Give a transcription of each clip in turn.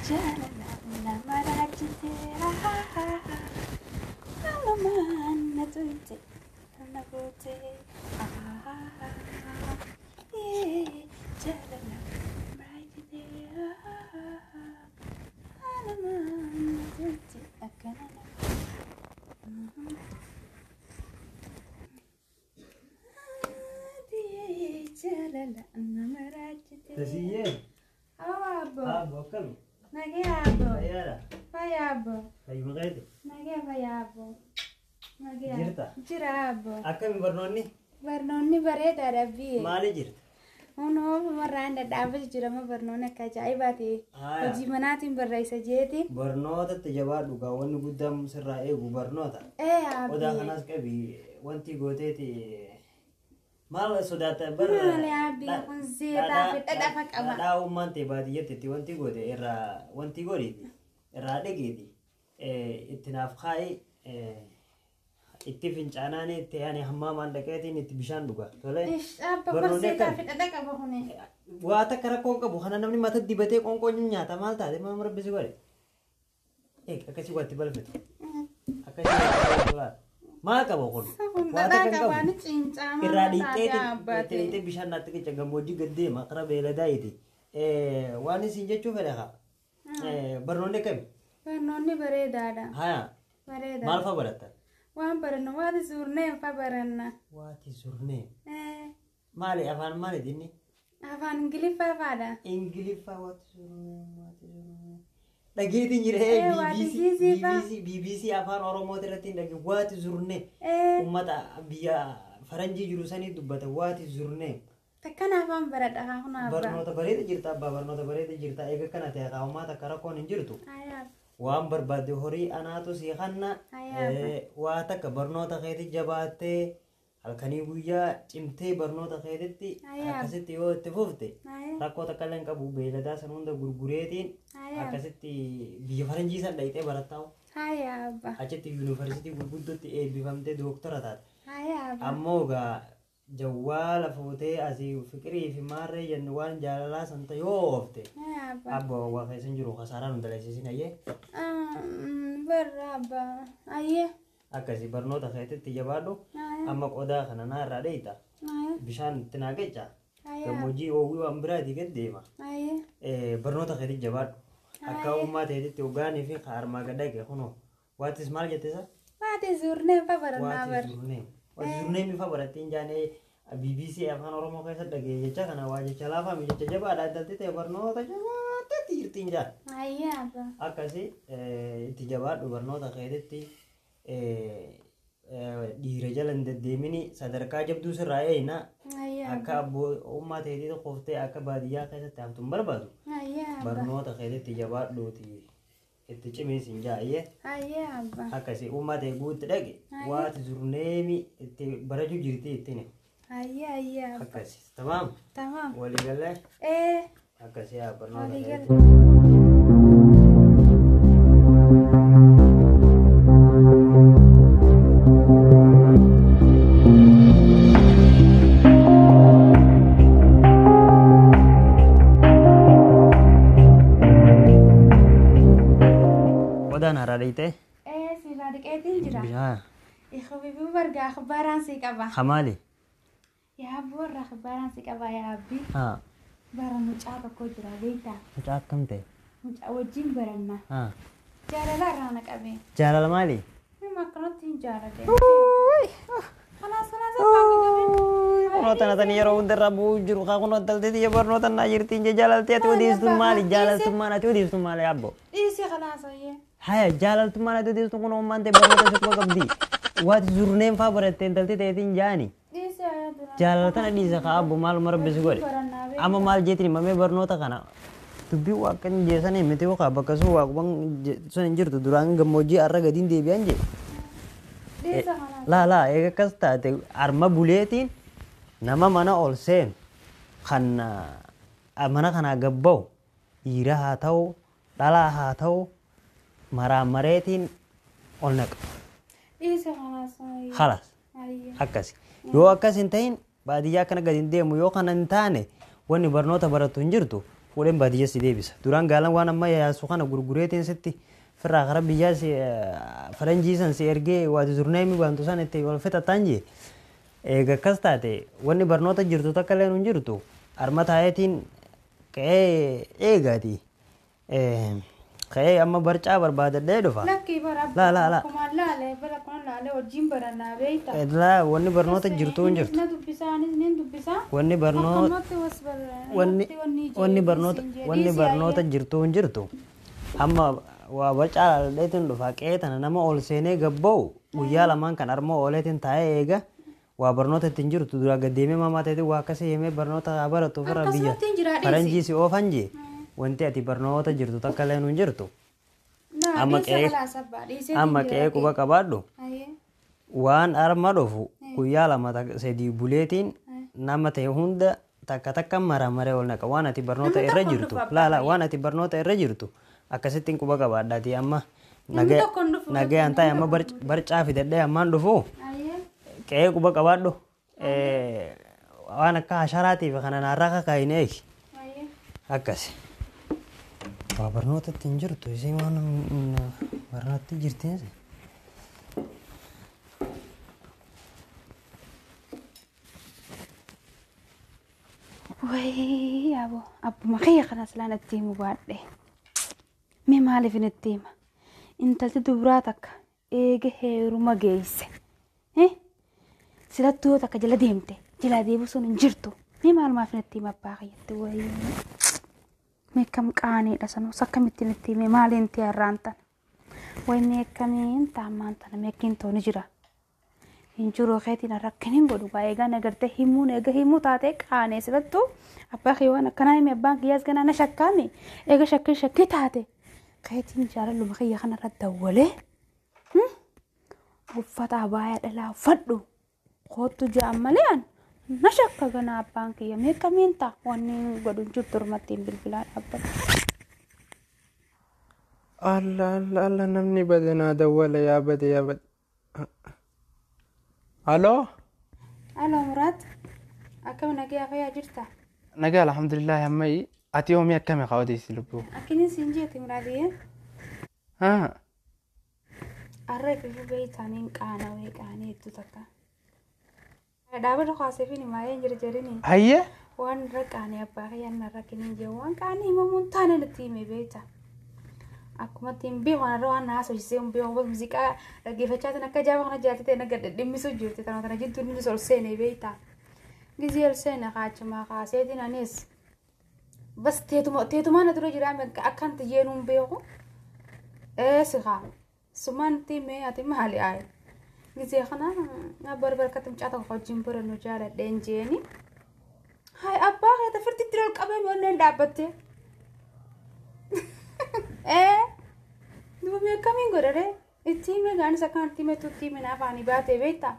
Jaalala nama raajjiteera Alumaan na tuyte na goote Jaalala nama raajjiteera Alumaan na tuyte akkana Jaalala nama raajjiteera. Tasiyyee. Awaabbo. Abbo akkami? Nagee abbo. Fayyaadha. Fayyaa abbo. Fayyuma keeti? Nagee fayyaa abbo. Nagee. Jirta? Jira abbo. Akkami barnoonni? Barnoonni bareedaadha biyyee. Maali jirta? Hunoo warraan dhadhaabatu jira ma barnoonni akka ajaa'ibaati. Haaya. Hojii manaatiin barreessa jeeti. Barnootatti jabaadhu gaa wanni guddaan sirraa eegu barnoota. Ee abbo. Odaa kanas qabi wanti gooteeti maal sodaata bar Maali abbi kun zeetaa fi dhadhafa qaba. Dhadhaa ummaan ta'e baadiyyaatti itti wanti goote irraa wanti godhiiti irraa dhageeti itti naaf kaa'i itti fincaanaan itti ani hammaamaan dhaqeetiin itti bishaan dhuga tole. Ish abba Barnoonni barseetaa akkami? fi dhadha qaba kuni. Waa takka rakkoon qabu kana namni mata dibatee qoonqoon nyaata maal taate maal rabbisi godhe. Eeg akkasii waatti balfatu. Akkasii waatti balfatu. Maal qaba kun? Kun Waa dhadhaa takka hin qabaa qabu. ni cincaa Irraa maal taate dhiqxeeti abbaate. dhiqxee bishaan naatti qica gammoojjii gad deema qara beeladaayiti. Waan isin jechuu fedha haa. Barnoonni akkami? Barnoonni bareedaadha. Haya maal Bareedaadha. fa'a barattan? Waan barannu waati suurneen fa baranna. Waati surnee. Ee Maali afaan maaliiti inni? afaan Ingiliffaa faadha. Ingiliffaa waati surnee waati surnee. Dhageetiin jira Waati BBC ziizii fa'a. BBC BBC afaan Oromoo irratti hin dhage waati surnee. Ee Uummata biyya faranjii jiru sanii dubbata waati surnee. takkana afaan baradha haa kun abbaa. Barnoota bareeda jirta abbaa barnoota bareeda jirta eega kana ta'e kaa'umaa takka rakkoon hin jirtu. Ayaa Waan barbaadde horii anaatu si kanna Ayyaa. waa takka barnoota keetti jabaattee halkanii guyyaa cimtee barnoota keetitti Ayyaa. akkasitti yoo itti fufte ayaa rakkoo takka illee hin qabu beeyladaa san hunda gurgureetiin ayaa akkasitti biyya faranjii san dhaqxee barattaa'u ayaa abbaa achitti yuunivarsiitii gurguddootti eebbifamtee dooktora taate. ayaa abbaa Ammoo egaa jawwaala fuutee asii fiqirii fi maarree jennu waan jaalalaa san ta'e yoo oofte ayaa abbaa abba waa keessa hin jiru kasaaraa nu dalasiisin ayyee barra abbaa ayyee akkasii barnoota keetitti jabaadhu ayaa amma qodaa kana naa irraa dheeyta ayaa bishaan itti naa qecha ayaa gammoojjii oowwii waan biraatii gad deema ayyee barnoota keetitti jabaadhu akka Ayyee. ummaa teetitti hoggaanii fi harmaa gad dhaqe kunoo waatis maal jette isa waati suurneen fa barannaa waati bar zurnee waati zurnee mifa barattiin jaanee BBC afaan Oromoo keessa dhagee jecha kana waa jecha laafaa mi jecha jabaadha addatti ta'e barnoota jabaatteetti jirtiin jaan ayyee abbaa akkasi itti jabaadhu barnoota keetitti dhiira jala hin deddeemini sadarkaa jabduu sirraa eeyna ayyee akka abbaa abboo teetii qoftee akka baadiyyaa keessatti haftu hin barbaadu ayyee abbaa barnoota keetitti jabaadhuuti itti cimiis hin jaa'ee ayyee abbaa akkasi uumaa ta'e guutti dhaqe Ayyee. waati zurneemi itti barachuu jirti ittiin ayyee ayyee abbaa akkasi tamaam tamaam waliigalee ee akkasi yaa barnoota waliigala. keetitti. Qodaan haaraa dhiite. Ee sirraa dhiqeetiin jira. Bishaan. Ikhbibii bargaa akhbaaraan si qaba. Hamaali. Yaa boorra akhbaaraan si qaba yaa abbi. Haa. Bara mucaa tokko jira beektaa. Mucaa akkam ta'e? Mucaa wajjin baranna. Haa. Jaalala irraa na qabe. Jaalala maali? Nama akkanatti hin jaalate. Kanaas kanaas abbaan qabe. Barnoota natanii yeroo hunda irraa bu'uu jiru kaa kun dalteeti barnoota naa jirti inje jaalaltee ati odeessitu maali? Jaalaltummaan ati odeessitu maali abbo? Dhiisi kanaas ayyee. Haya jaalaltummaan ati odeessitu kun ummaan ta'e barnoota si quba qabdi. Waati zurneen faa barattee intalti ta'eetiin jaani. Dhiisi ayyee dura. Jaalala tana dhiisa kaa abbo maaluma rabbi si godhe. Barannaa beektaa. Amma maal jeetiin himamee barnoota kana dubbii waaqan jeesanii miti yookaan bakka sun waaquma sun hin jirtu duraan gammoojjii har'a gadiin deebi'an jee. Dhiisa kanaas. Laa laa eega akkas taate harma buleetiin nama mana ol seenu Kan mana kanaa gabba'u dhiira haa ta'u dhalaa haa ta'u maraamareetiin ol naqa. Dhiise kanaas. Halas akkasi. Yoo akkas hin ta'in baadiyyaa akkana gadi hin deemu yoo kana hin taane wanni barnoota barattu hin jirtu fuudheen baadiyyaa si deebisa. Duraan gaalan waan amma yaasu kana gurgureetiin sitti firraa karaa biyyaa si faranjii san si ergee waati turneemi baantu san itti wal fixataan jee. Eega akkas taate wanni barnoota jirtu takka illee hin jirtu arma taa'eetiin ka'ee eegaati. Ka'ee amma barcaa barbaadadhee dhufa. Lakkii bara Laa laa laa. Akkuma laalee bara akkuma laalee wajjin barannaa beekta. Laa wanni barnoota jirtu hin jirtu. Na dubbisaa anis ni dubbisaa. Wanni barnoota Akkamatti was wanni wanni barnoota wanni barnoota jirtu hin jirtu. Amma waa barcaa laaladheetiin dhufa qe'ee tana nama ol seenee gabba'u guyyaa lamaan kan arma ooleetiin taa'ee eega waa barnoota ittiin jirtu duraa gad deemee mamaa ta'eetiin waa akkasii himee barnoota haa baratu ofirraa biyya Akkasumatti hin jira dhiisi. faranjii si oofan jee wanti ati barnoota jirtu takka illee hin jirtu. Amma qe'ee amma qe'ee quba qabaadhu waan arma dhufu guyyaa lama sadii buleetiin nama ta'e hunda takka takka maramaree ol naqa waan ati barnoota irra jirtu laala waan ati barnoota irra jirtu akkasittiin quba qabaadhaati amma nagayaan taa'e amma barcaa fidadhee ammaan dhufu qe'ee quba qabaadhu waan akka hasharaatiif kana naarraa kakaayine eegi akkasi. Waa barnoota ittiin jirtu isiin waan barnoota jirtiin. Wayii yaaboo abbuma kiyya kana silaan itti himu baadhe. Mee maaliif hin itti hima? Intalti dubaraa takka eega heeruma geesse. Silattuu yoo takka jala deemte jala deebisuun hin jirtu. Mee maalumaaf hin itti hima abbaa kiyyatti wayii. Mee akkam qaaniidha sanuus akkamittiin itti hime maaliin ta'e har'aan tana? Wayi mee akkamiin taa'ammaan tana mee akkiin ta'u ni jira. Hin jiru keetiin rakkina hin godhu eegaa nagartee himuun eega himuu taatee qaanee silattuu abbaa kee waan akkanaa hime abbaan kiyyaas ganaa na shakkaame eega shakkii shakkii taate keetiin jaalaluma kiyya kanarra dawwalee uffata abaayaa dhalaa uffadhu kootu ja'an malee an na shakka ganaa abbaan kiyya mee akkamiin ta'a wanni godhu hin jirtu ormattiin bilbilaa dhaabbata. Allah Allah Allah namni bade naa dawwala yaa bade yaa bade. Aloo. Aloo Muraad akkam nagaa fayyaa jirta? Nagaa alhamdulillah ammayi ati yoomii akkami qabateessi lubbuu? Akkinin siin jeeti Muraadiyyee. Haa. Arra fi beeytaaniin qaanawee qaanee hedduu takka. Dhaabata kaasee fi himaayee hin jirjirini. Hayyee. Waan irra qaanee abbaa kiyyaan narra kinin jee waan qaanee himamuun taane natti hime beeyta. Akkuma ittiin beeku kanarra waan haasofsiisee hin beeku muuziqaa dhaggeeffachaa tan akka jaaba kana jaallatee na gad dhimmisuu jirti tana tana jidduu inni ol seenee beeyta. Gizee ol seene kaachumaa kaaseetiin anis bas teetumaa na dura jira akkan tiyyeenuu hin beeku. Eesi kaa sumaan timee ati maali aaye. Gizee kana na barbarkatti mucaa tokko wajjin barannu jaaladheen jeeni. Hayi abbaa keeta firtitti ol qabee onneen dhaabbattee. Duba mee akkamiin godhare? Itti hime gaanis akkaan itti himetu itti hime naaf ani baatee beektaa?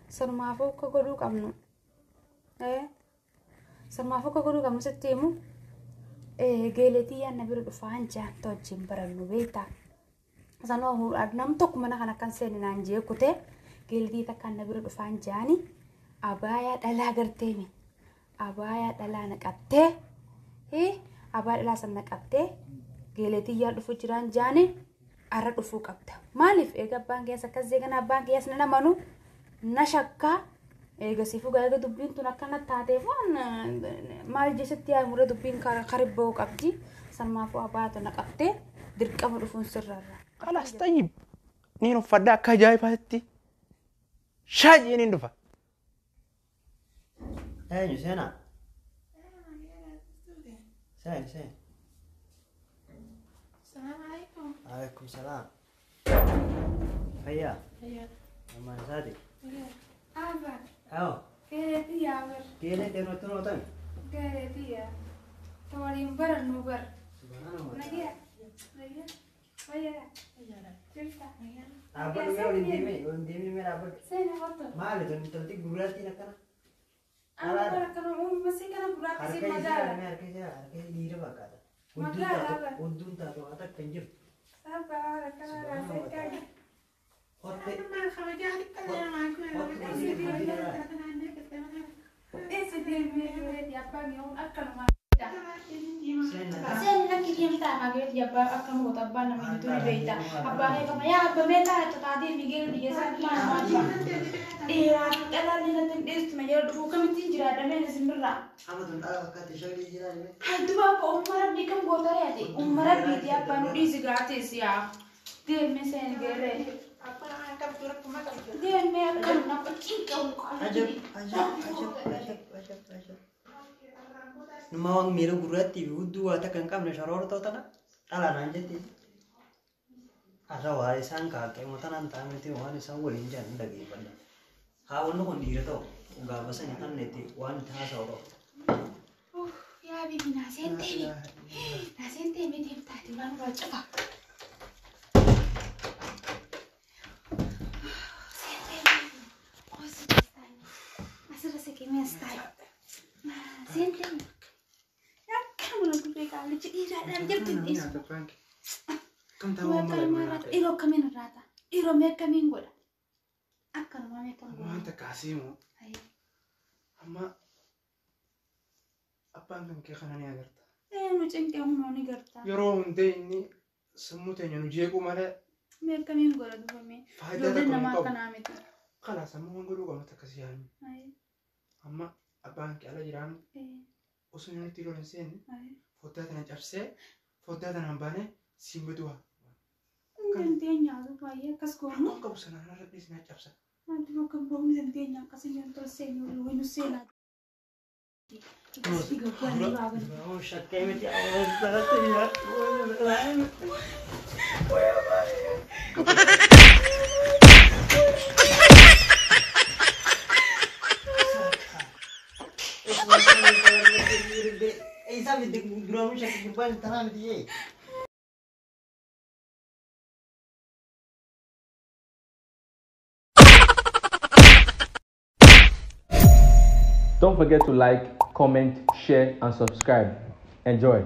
Sanumaafuu akka godhuu qabnu. Sanumaafuu akka godhuu qabnu sitti himu. Geeletii yaadna bira dhufaan jaanta wajjin barannu beektaa? Sanoo nam tokko mana kana akkan seene naan jee kutee geeletii takkaan na bira dhufaan jaani abaayaa dhalaa garteemi. Abaayaa dhalaa naqattee. Abaa dhalaa san naqattee geeletii yaa dhufu jiraan jaani arra dhufuu qabda. Maaliif eega abbaan keessa akkas jeegan abbaan keessa na namanu na shakkaa eega siifuu eega dubbiin tun akkana taateef waan maal jechutti yaa muree dubbiin karibba'uu qabdi. Sanumaafuu abaatu naqattee dirqama dhufuun sirraarra. Khalaas tayyib niin uffadha akka ajaa'ibaatti shaajii niin dhufa. Eenyu seenaa? Seen seen. Salaam alaikum. Alaikum salaam. Fayyaa. Fayyaa. Ammaan isaati. Abba. Awo. Geeletii yaa bar. Geelee deematti nootan. Geeletii yaa. Ta waliin barannu bar. Nagaa. Nagaa. Fayyaa. Jirta. Dhaabbadhu mee waliin deemee waliin deemee mee dhaabbadhu. Seena kottu. Maali tun intalti gurraattiin akkana? Amma akkana uumama kana gurraatti si magaala. Harka isaa harka dhiira fakkaata. Magaala. Hudduun taatu haa takka hin jirtu. Sabaa akkana raasee kaa'e. Hotte. Eessa deemee abbaan yoo akkanuma. Seen lakki deemtaa mageeti abbaa akkam goota abbaan nama jitu ni beekta. Abbaan eegama yaa abba mee taa'e taatee migeel biyya isaa maal maal Dhiiraa fi dhalaallee natti hin dhiistu na jala dhufuu kamittiin jiraadha mee isinirraa. Amma tun dhala fakkaatti shagli jiraa jira. Duba abba umma rabbii kam goota re'ate umma rabbiiti abbaa nu dhiisi gaatees yaa. Deemee seen geerree. Deemee akkam nama cinqamu Ajab ajab ajab ajab ajab ajab. Numa waan miira gurraattii fi hudduu waa takka hin qabne shoroortoo tana dhala naan jetti. Har'a waa isaan kaaqee tanaan ta'a miti waan isaan waliin jiran hin dhageeffadha. Haa wanni kun dhiira ta'u gaafa sani kan itti waan itti haasa'u qabu. Yaa bibi naaseen teemi. Naaseen teemi deemtaati waan waa cufa. Asirra siqimee as taa'e. Naaseen teemi. Akkanuma gubbee qaalichi dhiiraadhaan jirtu hin dhiisu. Dhiiroo akkamiin irraata? Dhiiroo mee akkamiin godha? Akkanuma mee akkam godha? Waan takka asiimu amma abbaan kan kee kana ni agarta. Nu cinqee humna ni garta. Yeroo hundee inni sammuu teenya nu jeequ malee Mee akkamiin godha duba mee? faayidaa Ijoolleen takka nu namaa qabu. akkanaa miti. Kana sammuu waan godhuu qabnu takka si yaadnu. Amma abbaan kee ala jiraan osoo inni nutti lola hin seenne foddaa tana cabsee foddaa tanaan baanee siin bituu Hin dandeenya baay'ee akkas goonu. Akkam qabu sanaan irra dhiisnaa cabsa. Wanti bakka bu'uun dandeenya akkas hin tolseenyu waynu seenaa. Shakkee miti. Isa miti duraanuu shakkii gurbaan tanaa miti jee. Don't forget to like, comment, share, and subscribe. Enjoy.